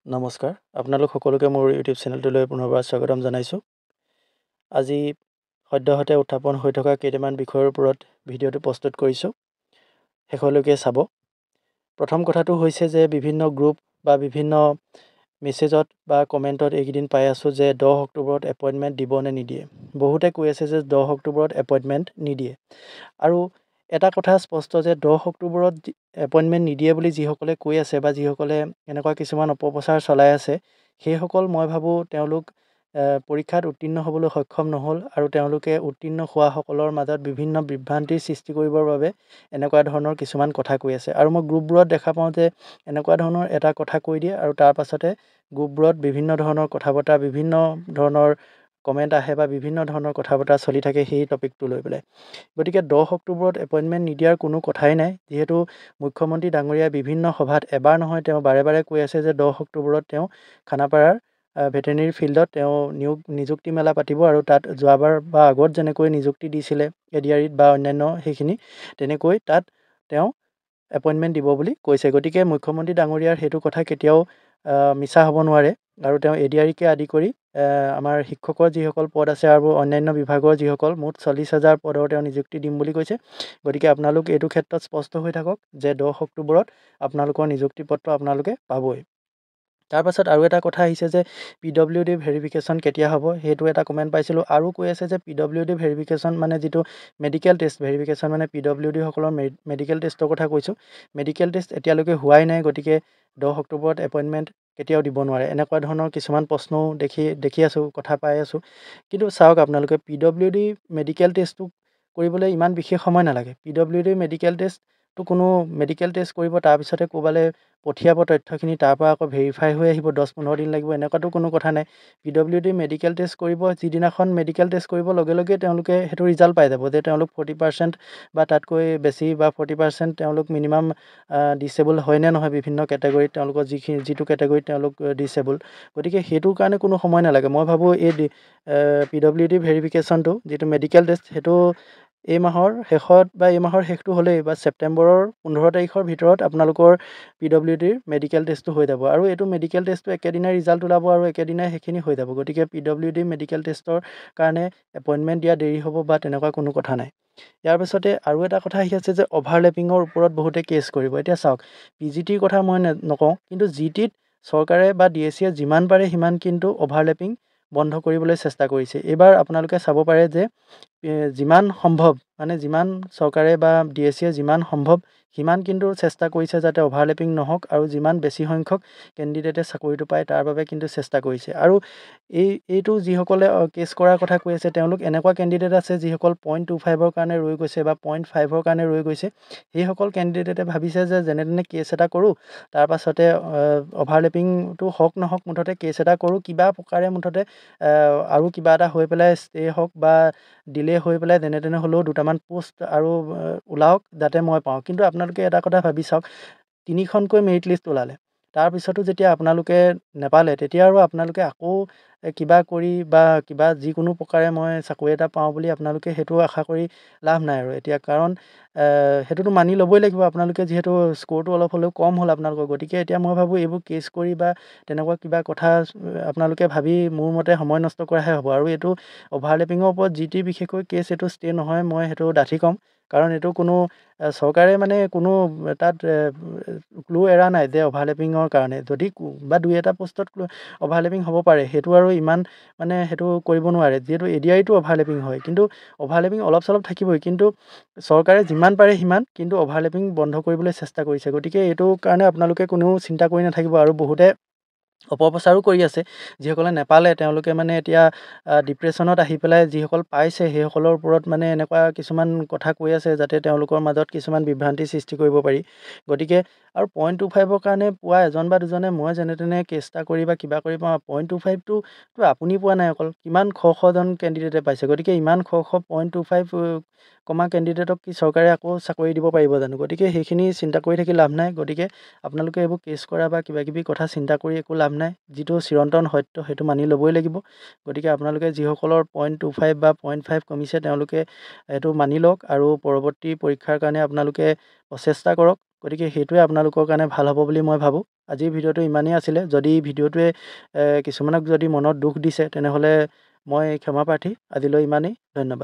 নমস্কাৰ, আপোনালোক সকলোকে মোৰ ইউটিউব চেনেলটোলৈ পুনৰবাৰ স্বাগতম জনাইছোঁ। আজি সদ্যহতে উত্থাপন হৈ থকা কেইটামান বিষয়ৰ ওপৰত ভিডিঅ'টো প্ৰস্তুত কৰিছোঁ, শেষলৈকে চাব। প্ৰথম কথাটো হৈছে যে বিভিন্ন গ্ৰুপ বা বিভিন্ন মেছেজত বা কমেণ্টত এইকেইদিন পাই আছোঁ যে 10 অক্টোবৰত এপইণ্টমেণ্ট দিব নে নিদিয়ে। বহুতে কৈ আছে যে 10 অক্টোবৰত এপইণ্টমেণ্ট নিদিয়ে। আৰু এটা কথা স্পষ্ট যে 10 অক্টোবৰত এপইণ্টমেণ্ট নিদিয়ে বুলি যিসকলে কৈ আছে বা যিসকলে এনেকুৱা কিছুমান অপপ্ৰচাৰ চলাই আছে, সেইসকল মই ভাবোঁ তেওঁলোক পৰীক্ষাত উত্তীৰ্ণ হ'বলৈ সক্ষম নহ'ল আৰু তেওঁলোকে উত্তীৰ্ণ হোৱাসকলৰ মাজত বিভিন্ন বিভ্ৰান্তিৰ সৃষ্টি কৰিবৰ বাবে এনেকুৱা ধৰণৰ কিছুমান কথা কৈ আছে। আৰু মই গ্ৰুপবোৰত দেখা পাওঁ যে এনেকুৱা ধৰণৰ এটা কথা কৈ দিয়ে আৰু তাৰ পাছতে গ্ৰুপবোৰত বিভিন্ন ধৰণৰ কথা বতৰা, বিভিন্ন ধৰণৰ কমেণ্ট আহে বা বিভিন্ন ধৰণৰ কথা বতৰা চলি থাকে সেই টপিকটো লৈ পেলাই। গতিকে 10 অক্টোবৰত এপইণ্টমেণ্ট নিদিয়াৰ কোনো কথাই নাই, যিহেতু মুখ্যমন্ত্ৰী ডাঙৰীয়াই বিভিন্ন সভাত এবাৰ নহয় তেওঁ বাৰে বাৰে কৈ আছে যে 10 অক্টোবৰত তেওঁ খানাপাৰাৰ ভেটেনেৰী ফিল্ডত তেওঁ নিযুক্তি মেলা পাতিব আৰু তাত যোৱাবাৰ বা আগত যেনেকৈ নিযুক্তি দিছিলে এডিআৰিত বা অন্যান্য সেইখিনি, তেনেকৈ তাত তেওঁ এপইণ্টমেণ্ট দিব বুলি কৈছে। গতিকে মুখ্যমন্ত্ৰী ডাঙৰীয়াৰ সেইটো কথা কেতিয়াও মিছা হ'ব নোৱাৰে। আৰু তেওঁ এডিআৰিকে আদি কৰি আমাৰ শিক্ষকৰ যিসকল পদ আছে আৰু অন্যান্য বিভাগৰ যিসকল মুঠ 40,000 পদৰ তেওঁ নিযুক্তি দিম বুলি কৈছে। গতিকে আপোনালোক এইটো ক্ষেত্ৰত স্পষ্ট হৈ থাকক যে 10 অক্টোবৰত আপোনালোকৰ নিযুক্তি পত্ৰ আপোনালোকে পাবই। তাৰপাছত আৰু এটা কথা আহিছে যে পিডব্লিউ ডি ভেৰিফিকেশ্যন কেতিয়া হ'ব, সেইটো এটা কমেণ্ট পাইছিলোঁ। আৰু কৈ আছে যে পিডব্লিউ ডি ভেৰিফিকেশ্যন মানে যিটো মেডিকেল টেষ্ট ভেৰিফিকেশ্যন, মানে পিডব্লিউ ডিসকলৰ মেডিকেল টেষ্টৰ কথা কৈছোঁ, মেডিকেল টেষ্ট এতিয়ালৈকে হোৱাই নাই, গতিকে 10 অক্টোবৰত এপইণ্টমেণ্ট কেতিয়াও দিব নোৱাৰে। এনেকুৱা ধৰণৰ কিছুমান প্ৰশ্নও দেখি আছোঁ, কথা পাই আছোঁ। কিন্তু চাওক, আপোনালোকে পিডব্লিউ ডি মেডিকেল টেষ্টটো কৰিবলৈ ইমান বিশেষ সময় নালাগে। পিডব্লিউ ডি মেডিকেল টেষ্টটো কোনো মেডিকেল টেষ্ট কৰিব, তাৰপিছতে ক'ৰবালৈ পঠিয়াব তথ্যখিনি, তাৰপৰা আকৌ ভেৰিফাই হৈ আহিব, 10-15 দিন লাগিব, এনেকুৱাতো কোনো কথা নাই। পিডব্লিউ ডি মেডিকেল টেষ্ট কৰিব, যিদিনাখন মেডিকেল টেষ্ট কৰিব লগে লগে তেওঁলোকে সেইটো ৰিজাল্ট পাই যাব যে তেওঁলোক 40% বা তাতকৈ বেছি বা 40% তেওঁলোক মিনিমাম ডিচেবল হয় নে নহয়, বিভিন্ন কেটেগৰীত তেওঁলোকৰ যিটো কেটেগৰীত তেওঁলোক ডিচেবল। গতিকে সেইটোৰ কাৰণে কোনো সময় নালাগে। মই ভাবোঁ এই পিডব্লিউ ডি ভেৰিফিকেশ্যনটো যিটো মেডিকেল টেষ্ট, সেইটো এই মাহৰ শেষত বা এই মাহৰ শেষটো হ'লেই বা ছেপ্টেম্বৰৰ 15 তাৰিখৰ ভিতৰত আপোনালোকৰ পিডব্লিউ ডিৰ মেডিকেল টেষ্টটো হৈ যাব। আৰু এইটো মেডিকেল টেষ্টটো একেদিনাই ৰিজাল্ট ওলাব আৰু একেদিনাই সেইখিনি হৈ যাব। গতিকে পিডব্লিউ ডি মেডিকেল টেষ্টৰ কাৰণে এপইণ্টমেণ্ট দিয়া দেৰি হ'ব বা তেনেকুৱা কোনো কথা নাই। ইয়াৰ পিছতে আৰু এটা কথা আহি আছে যে অভাৰলেপিঙৰ ওপৰত বহুতে কেছ কৰিব। এতিয়া চাওক, পি জি টিৰ কথা মই নকওঁ, কিন্তু জি টিত চৰকাৰে বা ডি এছ চিয়ে যিমান পাৰে সিমান কিন্তু অভাৰলেপিং বন্ধ কৰিবলৈ চেষ্টা কৰিছে। এইবাৰ আপোনালোকে চাব পাৰে যে যিমান সম্ভৱ, মানে যিমান চৰকাৰে বা ডি এছ চিয়ে যিমান সম্ভৱ সিমান কিন্তু চেষ্টা কৰিছে যাতে অভাৰলেপিং নহওক আৰু যিমান বেছি সংখ্যক কেণ্ডিডেটে চাকৰিটো পায় তাৰ বাবে কিন্তু চেষ্টা কৰিছে। আৰু এইটো যিসকলে কেছ কৰাৰ কথা কৈ আছে, তেওঁলোক এনেকুৱা কেণ্ডিডেট আছে যিসকল 0.25ৰ কাৰণে ৰৈ গৈছে বা 0.5ৰ কাৰণে ৰৈ গৈছে। সেইসকল কেণ্ডিডেটে ভাবিছে যে যেনে তেনে কেছ এটা কৰোঁ, তাৰ পাছতে অভাৰলেপিংটো হওক নহওক মুঠতে কেছ এটা কৰোঁ, কিবা প্ৰকাৰে মুঠতে আৰু কিবা এটা হৈ পেলাই ষ্টে হওক বা ডিলে হৈ পেলাই যেনে তেনে হ'লেও দুটামান পোষ্ট আৰু ওলাওক যাতে মই পাওঁ। কিন্তু আপোনালোকে এটা কথা ভাবি চাওক, 3খনকৈ মেৰিট লিষ্ট ওলালে, তাৰপিছতো যেতিয়া আপোনালোকে নেপালে, তেতিয়া আৰু আপোনালোকে আকৌ কিবা কৰি বা কিবা যিকোনো প্ৰকাৰে মই চাকৰি এটা পাওঁ বুলি আপোনালোকে সেইটো আশা কৰি লাভ নাই আৰু এতিয়া, কাৰণ সেইটোতো মানি ল'বই লাগিব আপোনালোকে, যিহেতু স্ক'ৰটো অলপ হ'লেও কম হ'ল আপোনালোকৰ। গতিকে এতিয়া মই ভাবোঁ এইবোৰ কেছ কৰি বা তেনেকুৱা কিবা কথা আপোনালোকে ভাবি মোৰ মতে সময় নষ্ট কৰাহে হ'ব। আৰু এইটো অভাৰলেপিঙৰ ওপৰত যি টি বিশেষকৈ কেছ এইটো ষ্টে নহয়, মই সেইটো ডাঠি ক'ম, কাৰণ এইটো কোনো চৰকাৰে মানে কোনো তাত ক্লু এৰা নাই যে অভাৰলেপিঙৰ কাৰণে যদি বা দুই এটা পোষ্টত অভাৰলেপিং হ'ব পাৰে, সেইটো আৰু ইমান মানে সেইটো কৰিব নোৱাৰে, যিহেতু এডিআৰিটো অভাৰলেপিং হয়, কিন্তু অভাৰলেপিং অলপ চলপ থাকিবই, কিন্তু চৰকাৰে যিমান পাৰে সিমান কিন্তু অভাৰলেপিং বন্ধ কৰিবলৈ চেষ্টা কৰিছে। গতিকে এইটো কাৰণে আপোনালোকে কোনেও চিন্তা কৰি নাথাকিব। আৰু বহুতে অপপ্ৰচাৰো কৰি আছে, যিসকলে নেপালে তেওঁলোকে মানে এতিয়া ডিপ্ৰেশ্যনত আহি পেলাই যিসকল পাইছে সেইসকলৰ ওপৰত মানে এনেকুৱা কিছুমান কথা কৈ আছে যাতে তেওঁলোকৰ মাজত কিছুমান বিভ্ৰান্তিৰ সৃষ্টি কৰিব পাৰি। গতিকে আৰু 0.25ৰ কাৰণে পোৱা এজন বা দুজনে মই যেনে তেনে কেছ এটা কৰি বা কিবা কৰি পাওঁ, 0.25টোতো আপুনি পোৱা নাই, অকল কিমান শ শজন কেণ্ডিডেটে পাইছে। গতিকে ইমান শ শ 0.25 কমা কেণ্ডিডেটক কি চৰকাৰে আকৌ চাকৰি দিব পাৰিব জানো? গতিকে সেইখিনি চিন্তা কৰি থাকি লাভ নাই। গতিকে আপোনালোকে এইবোৰ কেছ কৰা বা কিবা কিবি কথা চিন্তা কৰি একো লাভ নাই, যিটো চিৰন্তন সত্য সেইটো মানি ল'বই লাগিব। গতিকে আপোনালোকে যিসকলৰ 0.25 বা 0.5 কমিছে তেওঁলোকে এইটো মানি লওক আৰু পৰৱৰ্তী পৰীক্ষাৰ কাৰণে আপোনালোকে প্ৰচেষ্টা কৰক। গতিকে সেইটোৱে আপোনালোকৰ কাৰণে ভাল হ'ব বুলি মই ভাবোঁ। আজিৰ ভিডিঅ'টো ইমানেই আছিলে। যদি ভিডিঅ'টোৱে কিছুমানক যদি মনত দুখ দিছে, তেনেহ'লে মই ক্ষমাপ্ৰাৰ্থী। আজিলৈ ইমানেই, ধন্যবাদ।